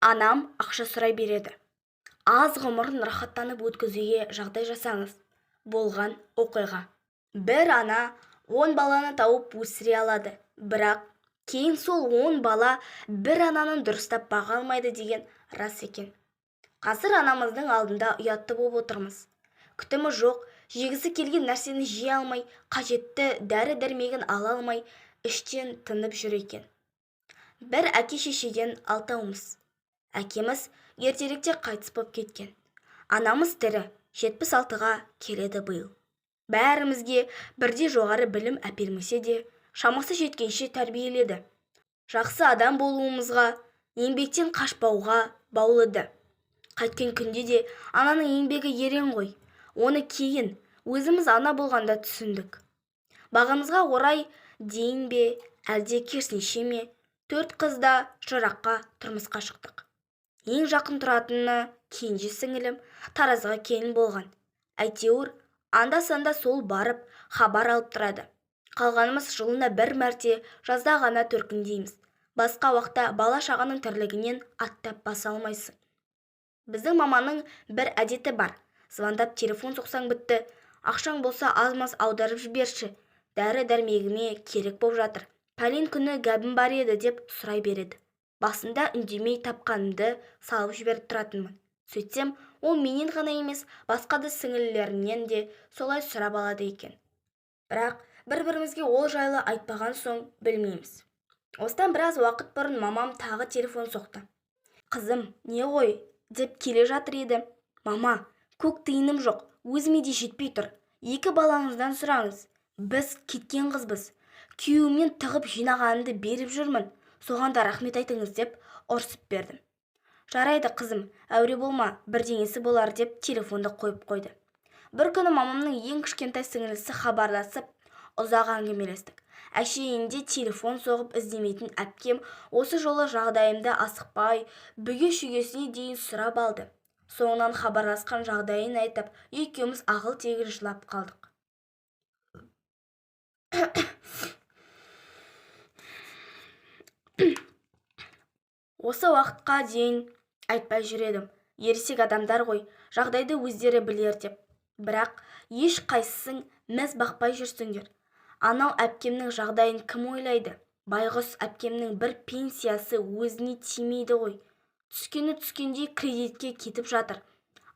Анам ақша сұрай береді. Аз ғұмырын рахаттанып өткізуге жағдай жасаңыз. Болған оқиға. Бір ана 10 баланы тауып өсіре алады, бірақ кейін сол 10 бала бір ананы дұрыстап баға алмайды деген рас екен. Қазір анамыздың алдында ұятты боп отырмыз. Күтімі жоқ, жегісі келген нәрсені жей алмай, қажетті дәрі-дәрмегін ала алмай, іштен тынып жүр екен. Бір әке-шешеден алтауымыз. Әкеміз ертеректе қайтыс боп кеткен. Анамыз тірі, 76-ға келеді биыл. Бәрімізге бірде жоғары білім әпермесе де, шамасы жеткенше тәрбиеледі. Жақсы адам болуымызға, еңбектен қашпауға баулыды. Қайткен күнде де ананың еңбегі ерен ғой. Оны кейін, өзіміз ана болғанда түсіндік. Бағымызға орай дейін бе, әлде керісінше ме, 4 қыз да жыраққа тұрмысқа шықтық. Ең жақын тұратыны кенже сіңілім Таразға келін болған. Әйтеуір, анда-санда сол барып хабар алып тұрады. Қалғанымыз жылына бір мәрте жазда ғана төркіндейміз. Басқа уақытта бала-шағаның тірлігінен аттап баса алмайсың. Біздің маманың бір әдеті бар. Звондап телефон соқсаң бітті. Ақшаң болса аз-маз аударып жіберші. Дәрі-дәрмегіме керек боп жатыр. Пәлен күні гәбім бар еді деп сұрай береді. Басында үндемей тапқанымды салып жіберіп тұратынмын. Сөйтсем, ол менен ғана емес, басқа да сіңілілерімнен де солай сұрап алады екен. Бірақ бір-бірімізге ол жайлы айтпаған соң білмейміз. Осыдан біраз уақыт бұрын мамам тағы телефон соқты. Қызым, не ғой деп келе жатыр еді. Мама, көк тиыным жоқ, өзіме де жетпей тұр. 2 балаңыздан сұраңыз. Біз кеткен қызбыз. Күйеуімнен тығып жинағанымды беріп жүрмін. Соған да рахмет айтыңыз деп ұрсып бердім. Жарайды, қызым, әуре болма, бірдеңесі болар деп телефонды қойып қойды. Бір күні мамамның ең кішкентай сіңілісі хабарласып, ұзақ әңгімелестік. Әшейінде телефон соғып іздемейтін әпкем осы жолы жағдайымды асықпай, бүге-шүгесіне дейін сұрап алды. Соңынан хабарласқан жағдайын айтып, екеуміз ағыл-тегіл жылап қалдық. Осы уақытқа дейін айтпай жүр едім. Ересек адамдар ғой, жағдайды өздері білер деп. Бірақ еш қайсысың мәз бақпай жүрсіңдер. Анау әпкемнің жағдайын кім ойлайды? Байғұс әпкемнің бір пенсиясы өзіне тимейді ғой. Түскені түскендей кредитке кетіп жатыр.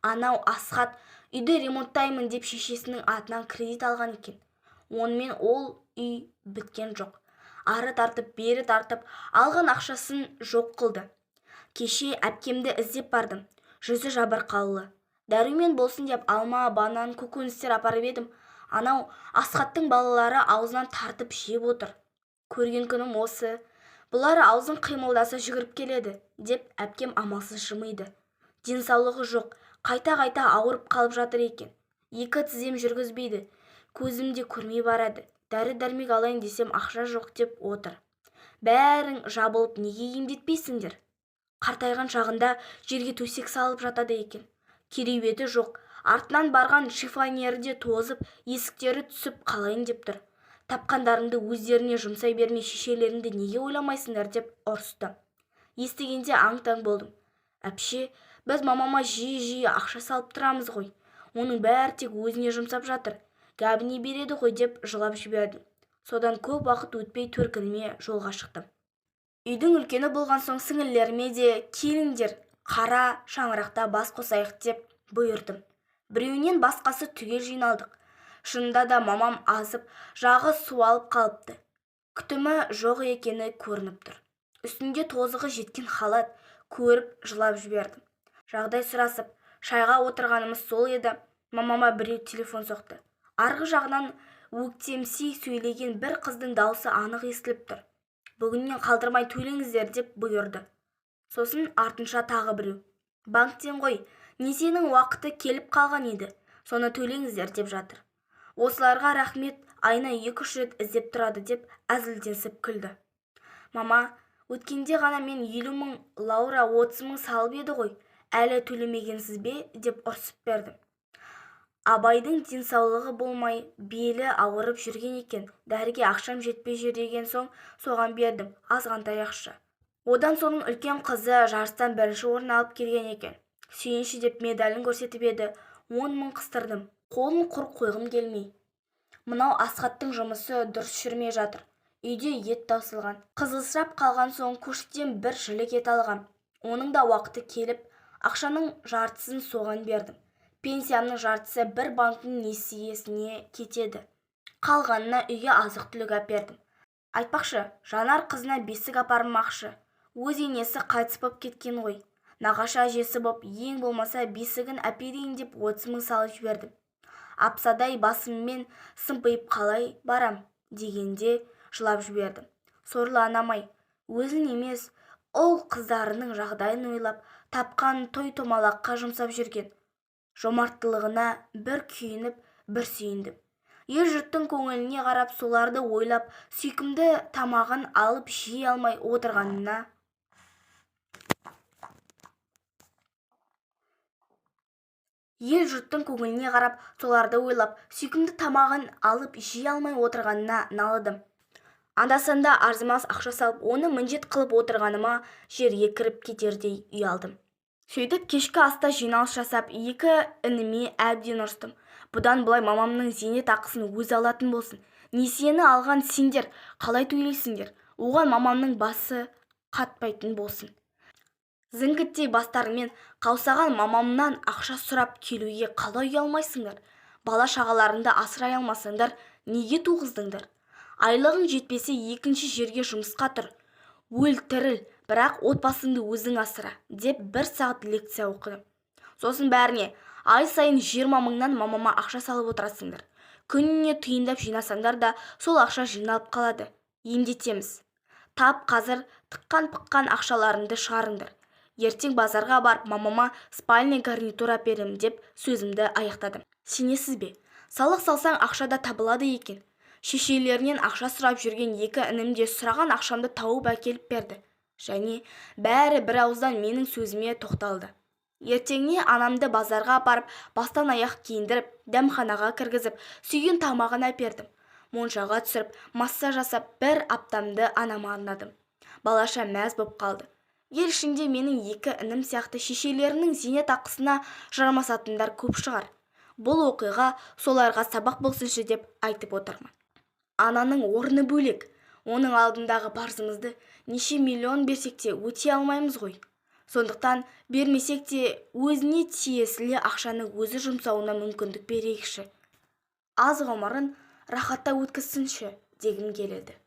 Анау Асхат үйді ремонттаймын деп шешесінің атынан кредит алған екен. Онымен ол үй біткен жоқ. Ары тартып, бері тартып, алған ақшасын жоқ қылды. Кеше әпкемді іздеп бардым. Жүзі жабырқаулы. Дәрумен болсын деп алма, банан, көкөністер апарып едім. Анау Асхаттың балалары аузынан тартып жеп отыр. Көрген күнім осы. Бұлар аузын қимылдаса жүгіріп келеді, деп әпкем амалсыз жымиды. Денсаулығы жоқ, қайта-қайта ауырып қалып жатыр екен. 2 тізем жүргізбейді, көзім де көрмей барады. Дәрі-дәрмек алайын десем ақша жоқ деп отыр. Бәрің жабылып неге емдетпейсіңдер? Қартайған шағында жерге төсек салып жатады екен. Кереуеті жоқ, артынан барған шифоньері де тозып, есіктері түсіп қалайын деп тұр. Тапқандарыңды өздеріне жұмсай бермей шешелеріңді неге ойламайсыңдар деп ұрысты. Естігенде аң-таң болдым. Әпше, біз мамама жиі-жиі ақша салып тұрамыз ғой. Оның бәрі тек өзіне жұмсап жатыр. Гәбіне береді ғой деп жылап жібердім. Содан көп уақыт өтпей төркініме жолға шықтым. Үйдің үлкені болған соң сіңілілеріме де келіңдер, қара шаңырақта бас қосайық деп бұйырдым. Біреуінен басқасы түгел жиналдық. Шынында да мамам азып, жағы суалып қалыпты. Күтімі жоқ екені көрініп тұр. Үстінде тозығы жеткен халат, көріп жылап жібердім. Жағдай сұрасып, шайға отырғанымыз сол еді, мамама біреу телефон соқты. Арғы жағынан өктемси сөйлеген бір қыздың даусы анық естіліп тұр. Бүгіннен қалдырмай төлеңіздер деп бұйырды. Сосын артынша тағы біреу. Банктен ғой, несиенің уақыты келіп қалған еді, соны төлеңіздер деп жатыр. Осыларға рахмет, айына 2-3 рет іздеп тұрады деп әзілденсіп күлді. Мама, өткенде ғана мен 50 мың, Лаура 30 мың салып еді ғой, әлі төлемегенсіз бе деп ұрсып бердім. Абайдың денсаулығы болмай, белі ауырып жүрген екен, дәріге ақшам жетпей жүр деген соң соған бердім, азғантай ақша. Одан соның үлкен қызы жарыстан бірінші орын алып келген екен. Сүйінші деп медалін көрсетіп еді, 10 мың қыстырдым. Қолын құр қойғым келмей. Мынау Асхаттың жұмысы дұрыс жүрмей жатыр. Үйде ет таусылған. Қызылсырап қалған соң көршіден бір жілік ет алғам. Оның да уақыты келіп, ақшаның жартысын соған бердім. Пенсиямның жартысы бір банктің несиесіне кетеді. Қалғанына үйге азық-түлік әпердім. Айтпақшы, Жанар қызына бесік апармақшы. Өз енесі қайтыс боп кеткен ғой. Нағашы әжесі боп, ең болмаса бесігін әперейін деп 30 мың салып жібердім. Апсадай басыммен сымпиып қалай барам дегенде жылап жібердім. Сорлы анамай, өзін емес, ұл қыздарының жағдайын ойлап, тапқан той-томалаққа жұмсап жүрген. Жомарттылығына бір күйініп, бір сүйіндім. Ел-жұрттың көңіліне қарап, соларды ойлап, сүйкімді тамағын алып жей алмай отырғанына Ел-жұрттың көңіліне қарап, соларды ойлап, сүйкімді тамағын алып жей алмай отырғанына налыдым. Анда-санда арзымас ақша салып, оны міндет қылып отырғаныма жерге кіріп кетердей ұялдым. Сөйтіп кешкі аста жиналыс жасап, екі ініме әбден ұрыстым. Бұдан былай мамамның зейнет ақысын өзі алатын болсын. Несиені алған сендер қалай төлейсіңдер? Оған мамамның басы қатпайтын болсын. Зіңгіттей бастарыңмен қаусаған мамамнан ақша сұрап келуге қалай ұялмайсыңдар? Бала-шағаларыңды асырай алмасаңдар, неге туғыздыңдар? Айлығың жетпесе екінші жерге жұмысқа тұр. Өл-тіріл, бірақ отбасыңды өзің асыра, деп бір сағат лекция оқыдым. Сосын бәріне ай сайын 20 мыңнан мамама ақша салып отырасыңдар. Күніне тиындап жинасаңдар да сол ақша жиналып қалады. Емдетеміз. Тап қазір тыққан-пыққан ақшаларыңды шығарыңдар. Ертең базарға барып мамама спальный гарнитур әперемін деп сөзімді аяқтадым. Сенесіз бе? Салық салсаң ақша да табылады екен. Шешелерінен ақша сұрап жүрген екі інім де сұраған ақшамды тауып әкеліп берді. Және бәрі бір ауыздан менің сөзіме тоқталды. Ертеңіне анамды базарға апарып, бастан аяқ киіндіріп, дәмханаға кіргізіп, сүйген тамағын әпердім. Моншаға түсіріп, массаж жасап, бір аптамды анама арнадым. Балаша мәз боп қалды. Ел ішінде менің екі інім сияқты шешелерінің зейнет ақысына жармасатындар көп шығар. Бұл оқиға соларға сабақ болсыншы деп айтып отырмын. Ананың орны бөлек. Оның алдындағы парызымызды неше миллион берсек те өте алмаймыз ғой. Сондықтан бермесек те өзіне тиесілі ақшаны өзі жұмсауына мүмкіндік берейікші. Аз ғұмырын рахатта өткізсінші дегім келеді.